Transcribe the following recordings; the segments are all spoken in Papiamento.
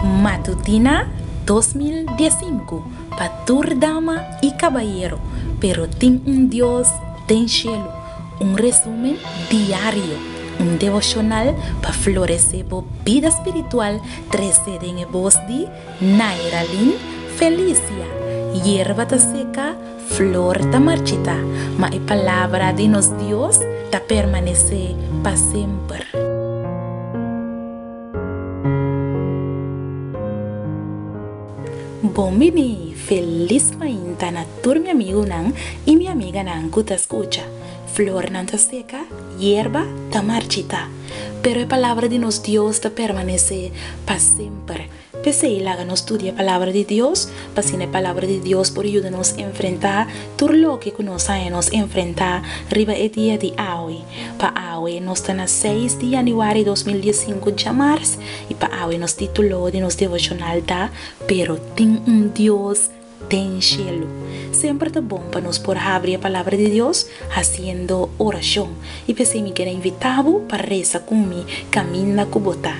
Matutina 2015 pa tur dama i kabayero, pero tin un Dios den shelu. Un resumen diario, un devoshonal pa floresé bo bida spiritual trese den e bos di Nairalyn Felicia. Yerba ta seka, flor ta marchitá, ma e palabra di nos Dios ta permanesé pa semper. Bon bini! Felis mainta na tur mi amigunan i mi amiganan ku ta skucha. Flornan ta seka, yerba ta marchitá, pero e palabra di nos Dios ta permanesé pa semper. P'esei laga nos studia e Palabra di Dios, pa asina e Palabra di Dios por yuda nos enfrentá tur loke ku nos haña nos enfrentá riba e dia di awe. Pa awe nos ta na seis di yanüari 2015 djamars, i pa awe nos título di nos devoshonal ta Pero Tin un Dios den Shelu. Semper ta bon pa nos por habri e Palabra di Dios hasiendo orashon, i p'esei mi kier a invitá bo pa resa ku mi kaminda ku bo ta.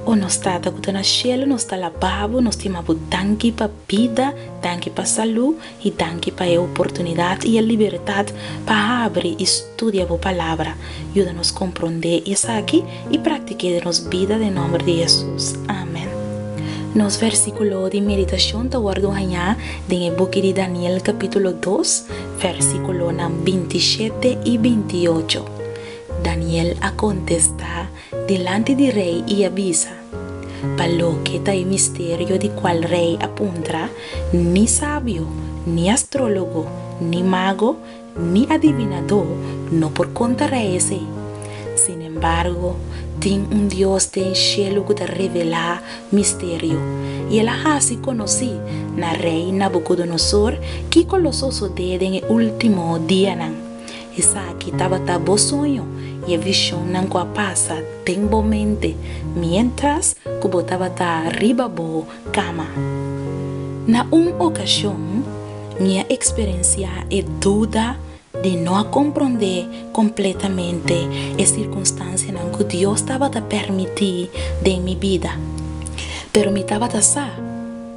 O nos Tata ku ta na shelu, nos ta laba bo, nos stima bo danki pa bida, danki pa salú i danki pa e oportunidat i e libertat pa habri i studia bo Palabra. Yuda nos komprondé esaki i praktik'é den nos bida den nòmber di Hesus. Amèn. Nos vèrsikulo di meditashon ta wòrdu hañá den e buki di Daniel kapítulo dos, vèrsikulonan 27 i 28. Daniel a kontestá dilanti di rei i a bisa, Pa loke ta e misterio di kual rei a puntra, ni sabio, ni astrólogo, ni mago, Ni adivinadó no por konta rei esei. Sin embargo, tin un Dios den shelu ku ta revelá misterio, i el a hasi konosí na Rei Nabukodonosor kiko lo sosodé den e último dianan. Esaki tabata bo soño i e vishonnan ku a pasa den bo mente miéntras ku bo tabata riba bo kama. Na un okashon mi a eksperensiá e duda di no a komprondé kompletamente e sirkunstansianan ku Dios tabata permití den mi bida. Pero mi tabata sa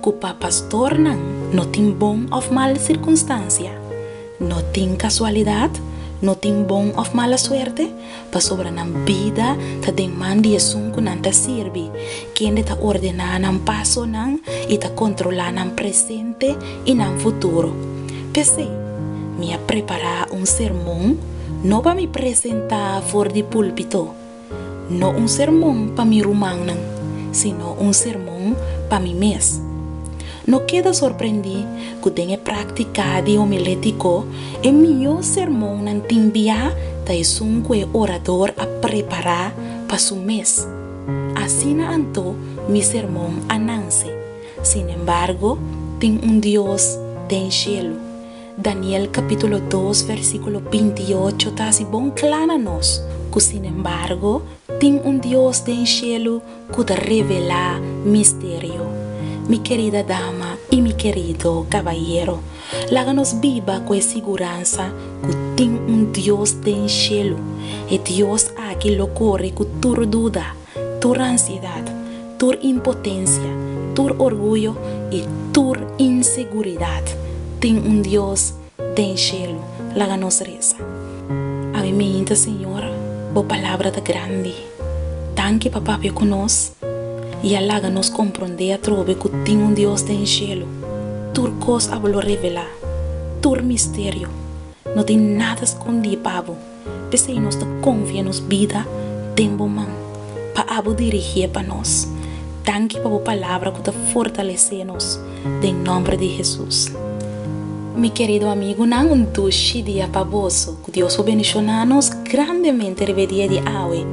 ku pa pastornan no tin bon òf mal sirkunstansia. No tin kasualidat, no tin bon òf mala suerte, pasobra nan bida ta den man di esun ku nan ta sirbi, kende ta ordená nan pasonan i ta kontrolá nan presente i nan futuro. P'esei, mi a prepará un sermon no pa mi presentá for di púlpito, No un sermon pa mi rumannan, sino un sermon pa mi mes. No keda sorprendí ku den e práktika di homilétiko e mihó sermonnan tin bia ta esun ku e orador a prepará pa su mes. Asina anto mi sermon a nanse. Sinembargo, tin un Dios den shelu. Daniel capítulo dos versículo 28 ta hasi bon kla na nos ku sinembargo tin un Dios den shelu ku ta revelá misterio. Mi kerida dama i mi kerido kabayero, laga nos biba ku e siguransa ku tin un Dios den shelu. E Dios aki lo kore ku tur duda, tur ansiedat, tur impotensia, tur orguyo i tur inseguridat. Tin un Dios den shelu. Laga nos resa. Awe meinta, Señor, Bo palabra ta grandi. Danki pa papia ku nos i a laga nos komprondé atrobe ku tin un Dios den shelu. Tur kos abo lo revelá, tur misterio. No tin nada skondí pa bo. P'esei nos ta konfia nos bida den bo man, pa abo dirigié pa nos. Danki pa bo palabra ku ta fortalesé nos, den nòmber di Hesus. Mi kerido amigunan, un dushi dia pa boso. Ku Dios por bendishoná nos grandemente riba e dia di awe.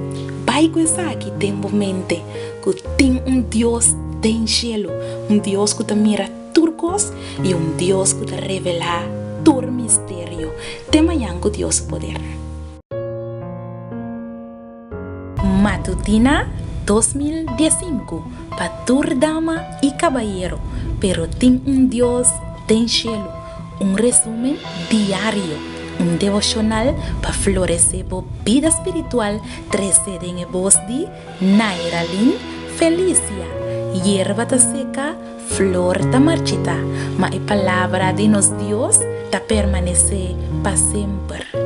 Bai ku esaki den bo mente, ku tin un Dios den shelu, un Dios ku ta mira tur kos i un Dios ku ta revelá tur misterio. Te mañan ku Dios su poder. Matutina 2015 pa tur dama i kabayero, pero tin un Dios den shelu. Un resumen diario, un devoshonal pa floresé bo bida spiritual trese den e bos di Nairalyn Felicia. Yerba ta seka, flor ta marchitá, ma e palabra di nos Dios ta permanesé pa semper.